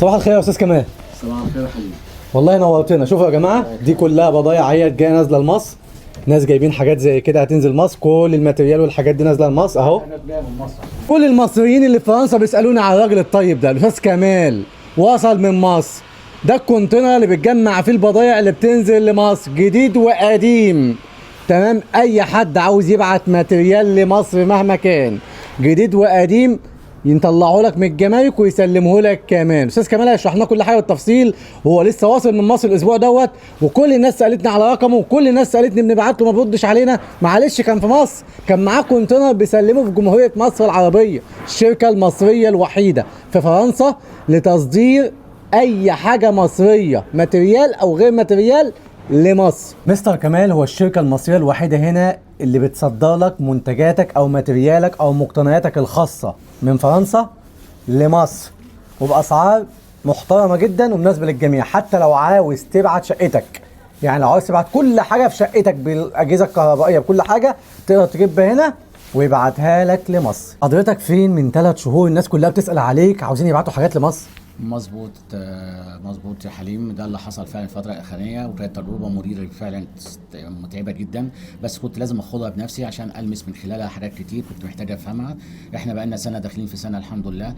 صباح الخير يا استاذ كمال. صباح الخير يا حبيبي. والله نورتنا. شوفوا يا جماعة، دي كلها بضايع اهي جاية نازله لمصر، ناس جايبين حاجات زي كده هتنزل مصر، كل ال matériel والحاجات دي نازله لمصر اهو. انا جاي من مصر. كل المصريين اللي في فرنسا بيسالوني على الراجل الطيب ده، الاستاذ كمال وصل من مصر. ده ال container اللي بتجمع فيه البضايع اللي بتنزل لمصر، جديد وقديم. تمام، اي حد عاوز يبعت matériel لمصر مهما كان جديد وقديم يطلعه لك من الجمارك ويسلمه لك كمان. استاذ كمال هيشرح لنا كل حاجة بالتفصيل، وهو لسه واصل من مصر الاسبوع دوت، وكل الناس سالتني على رقمه، وكل الناس سالتني بنبعت له ما بيردش علينا. معلش كان في مصر، كان معاه container بيسلمه في جمهورية مصر العربية، الشركة المصرية الوحيدة في فرنسا لتصدير اي حاجة مصرية، matériel او غير matériel، لمصر. مستر كمال هو الشركة المصرية الوحيدة هنا اللي بتصدر لك منتجاتك او ماتريالك او مقتنياتك الخاصة من فرنسا لمصر، وباسعار محترمه جدا ومناسبة للجميع. حتى لو عاوز تبعت شقتك، يعني لو عاوز تبعت كل حاجة في شقتك بالاجهزة الكهربائية بكل حاجة، تقدر تجيبها هنا ويبعتها لك لمصر. حضرتك فين من 3 شهور؟ الناس كلها بتسال عليك، عاوزين يبعتوا حاجات لمصر. مظبوط، مظبوط يا حليم، ده اللي حصل فعلا الفترة الأخرانية، وكانت تجربة مريرة فعلا، متعبة جدا، بس كنت لازم أخدها بنفسي عشان ألمس من خلالها حاجات كتير كنت محتاج أفهمها. إحنا بقالنا سنة داخلين في سنة الحمد لله،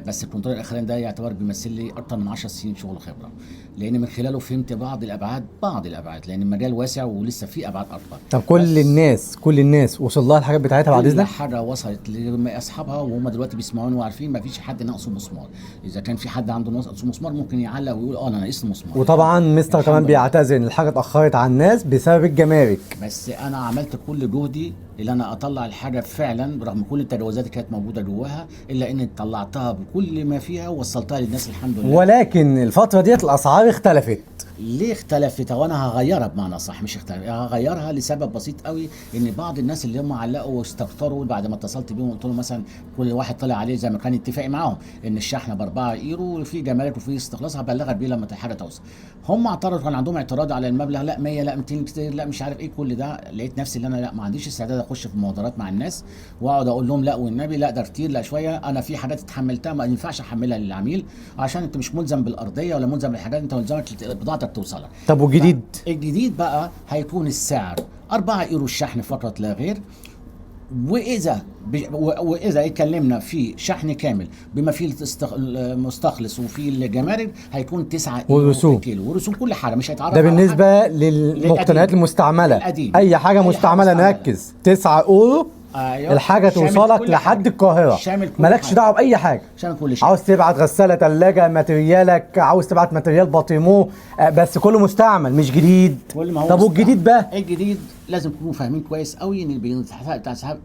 بس ال container الأخراني ده يعتبر بيمثل لي أكتر من 10 سنين شغل خبرة، لأن من خلاله فهمت بعض الأبعاد، بعض الأبعاد، لأن المجال واسع ولسه فيه أبعاد أكبر. طب كل الناس، كل الناس وصل لها الحاجات بتاعتها بعد كل اذنك؟ حاجة وصلت لاصحابها، وهم دلوقتي بيسمعوني وعارفين ما فيش حد ناقصه مسمار. اذا كان في حد عنده ناقصه مسمار ممكن يعلق ويقول انا ناقصني مسمار. وطبعا مستر الحمد كمان لله. بيعتذر ان الحاجة اتاخرت على الناس بسبب الجمارك. بس انا عملت كل جهدي اللي انا اطلع الحاجة فعلا برغم كل التجاوزات اللي كانت موجودة جواها، الا اني طلعتها بكل ما فيها ووصلتها للناس الحمد لله. ولكن الفترة ديت الاسعار اختلفت. ليه اختلفت؟ هو انا هغيرها بمعنى صح، مش اختلفت، هغيرها لسبب بسيط قوي، ان بعض الناس اللي هم علقوا واستكتروا بعد ما اتصلت بيهم وقلت لهم مثلا كل واحد طلع عليه زي ما كان اتفاقي معاهم ان الشحن ب 4 يورو وفي جمارك وفي استخلاص، هبلغك بيه لما الحاجة توصل. هم اعترضوا، كان عندهم اعتراض على المبلغ، لا 100 لا 200 كتير لا مش عارف ايه كل ده. لقيت نفسي ان انا لا ما عنديش استعداد اخش في مبادرات مع الناس واقعد اقول لهم لا والنبي لا ده كتير لا شوية، انا في حاجات اتحملتها ما ينفعش احملها للعميل، عشان انت مش ملزم بالارضيه ولا ملزم بالحاجات، انت ملزمك بضاعتك توصلك. طب والجديد؟ الجديد بقى هيكون السعر 4 يورو الشحن فقط لا غير، واذا اتكلمنا في شحن كامل بما فيه المستخلص وفي الجمارك هيكون 9 يورو والرسوم. كيلو ورسوم كل حاجة مش هيتعرف ده على بالنسبة حاجة. للمقتنيات المستعملة. القديم. اي حاجة أي حاجة مستعملة مستعملة. نركز 9 اورو. أيوة. الحاجة شامل توصلك كل لحد حاجة. القاهرة، شامل كل مالكش حاجة. دعوه باي حاجة. شامل كل شيء. عاوز تبعت غسالة، ثلاجه، ماتريالك، عاوز تبعت matériel bâtiment، بس كله مستعمل مش جديد. كل ما هو طب مستعمل. والجديد بقى؟ الجديد لازم تكونوا فاهمين كويس قوي ان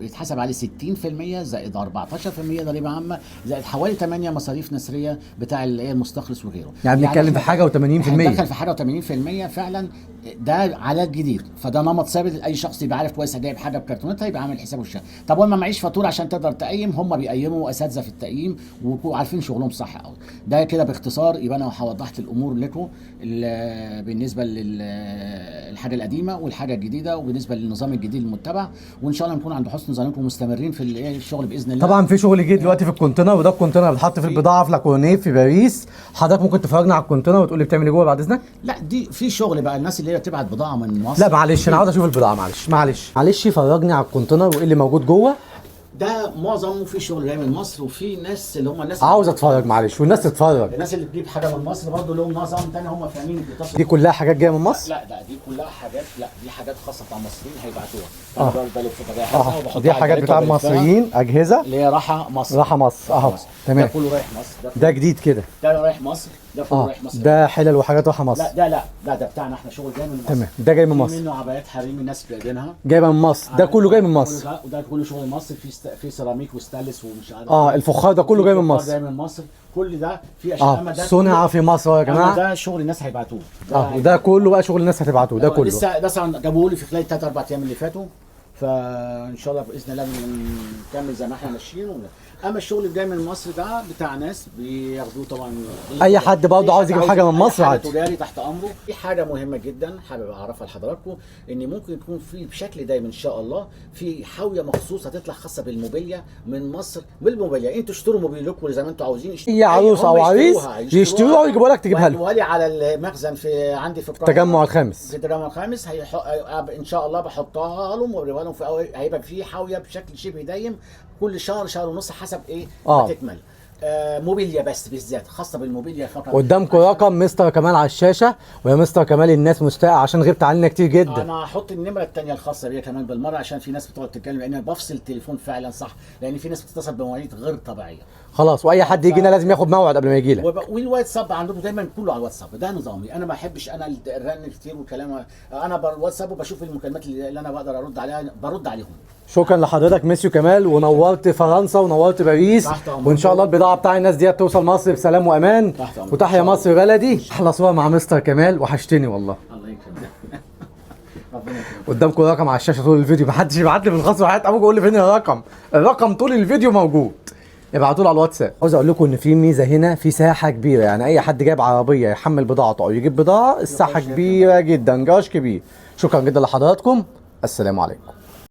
بيتحسب عليه 60% زائد 14% ضريبة عامة زائد حوالي 8 مصاريف نسريه بتاع المستخلص وغيره. يعني بنتكلم في حاجة و80%. هندخل في حاجة و80% فعلا، ده على الجديد، فده نمط ثابت اي شخص يبقى عارف كويس جايب حاجة بكرتونتها يبقى عامل حسابه الشهر. طب وانا ما معيش فاتورة عشان تقدر تقيم، هم بيقيموا اساتذة في التقييم وعارفين شغلهم صح قوي. ده كده باختصار يبقى انا وضحت الامور لكم بالنسبة للحاجة القديمة والحاجة الجديدة وبالنسبة للنظام الجديد المتبع، وان شاء الله نكون عند حسن ظنكم ومستمرين في الشغل باذن الله. طبعا في شغل جديد دلوقتي في ال container، وده ال container بيتحط في البضاعة في La Courneuve في باريس. حضرتك ممكن تفرجنا على ال container وتقول لي بتعمل ايه جوه بعد اذنك؟ لا دي في شغل بقى الناس اللي هي بتبعت بضاعة من مصر. لا معلش انا عاوز اشوف البضاعة، معلش معلش معلش، فرجني على ال container وايه اللي موجود جوه. ده معظمه في شغل جاي من مصر، وفي ناس اللي هم الناس عاوز اتفرج معلش، والناس تتفرج. الناس اللي بتجيب حاجة من مصر برضه لهم نظام تاني، هم فاهمين بيتصلوا. دي كلها حاجات جاية من مصر؟ لا ده دي كلها حاجات، لا دي حاجات خاصة بتاع المصريين هيبعتوها. انا بلف بجهزها وبحطها دي على حاجات الجريدة بتاع وبلفها. المصريين، اجهزة اللي هي راحة مصر. راحة مصر اهو. تمام. ده كله رايح مصر، ده ده جديد كده. ده رايح مصر، ده كله رايح مصر. ده حلل وحاجات راحة مصر. لا ده لا ده ده بتاعنا احنا، شغل جاي من مصر. تمام، ده جاي من في مصر. منه عبايات حريمي الناس جايبينها. جايبه من مصر، ده كله جاي من مصر. كله ده، وده كله شغل مصر، في سيراميك وستانلس ومش عارف الفخار ده كله جاي من فخار مصر. جاي من مصر، كل ده في اشياء. أما ده صنع كله- في مصر يا أما جماعة. ده شغل الناس هيبعتوه. ده وده كله بقى شغل الناس هتبعته ده كله. لسه جابوه لي في خلال 3 4 ايام اللي فاتوا، فان شاء الله باذن الله نكمل زي ما احنا ماشيين. اما الشغل اللي جاي من مصر ده بتاع ناس بياخدوه طبعا. اي حد برضه عاوز يجيب حاجة من أي مصر حد عادي. تجاري تحت امره. في حاجة مهمة جدا حابب اعرفها لحضراتكم، ان ممكن يكون في بشكل دايم ان شاء الله في حاوية مخصوص هتطلع خاصة بالموبيليا من مصر. بالموبيليا انتوا اشتروا موبيلكم زي ما انتوا عاوزين. اي عروس هم او عريس يشتروها، يشتروها ويجيبوها لك تجيبها لهم. ويجيبوها لي على المخزن في عندي في القاهرة، التجمع الخامس. في التجمع الخامس. ان شاء الله بحطها لهم وبوريها لهم في هيبقى في حاوية بشكل شبه دايم كل شهر، شهر ونص، حسب ايه ما تكمل. موبيليا بس بالذات، خاصة بالموبيليا فقط. قدامكم رقم مستر كمال على الشاشة. ويا مستر كمال الناس مشتاقة عشان غبت عننا كتير جدا. انا هحط النمرة الثانية الخاصة بيا كمان بالمرة، عشان في ناس بتقعد تتكلم، لان انا بفصل التليفون فعلا صح، لان في ناس بتتصل بمواعيد غير طبيعية. خلاص، واي حد يجينا لازم ياخد موعد قبل ما يجي لك. والواتساب عندكم دايما كله على الواتساب، ده نظامي. انا ما احبش انا الرن كتير والكلام، انا بالواتساب وبشوف المكالمات اللي انا بقدر ارد عليها برد عليهم. شكرا لحضرتك ميسيو كمال، ونورت فرنسا ونورت باريس، تحت أمرك. وان شاء الله البضاعة بتاع الناس دي توصل مصر بسلام وامان. تحت أمرك. وتحيا مصر بلدي. احلى صوره مع مستر كمال، وحشتني والله. الله يكرمك. ربنا يكرمك. قدامكم رقم على الشاشة طول الفيديو، محدش يبعت لي في الخاص وحياة ابوك يقول لي فين الرقم. الرقم طول الفيديو موجود، ابعتوا له على الواتساب. عاوز اقول لكم ان في ميزة هنا، في ساحة كبيرة، يعني اي حد جايب عربية يحمل بضاعته او يجيب بضاعة، الساحة كبيرة جدا، جراج كبير. شكرا جدا لحضراتكم، السلام عليكم.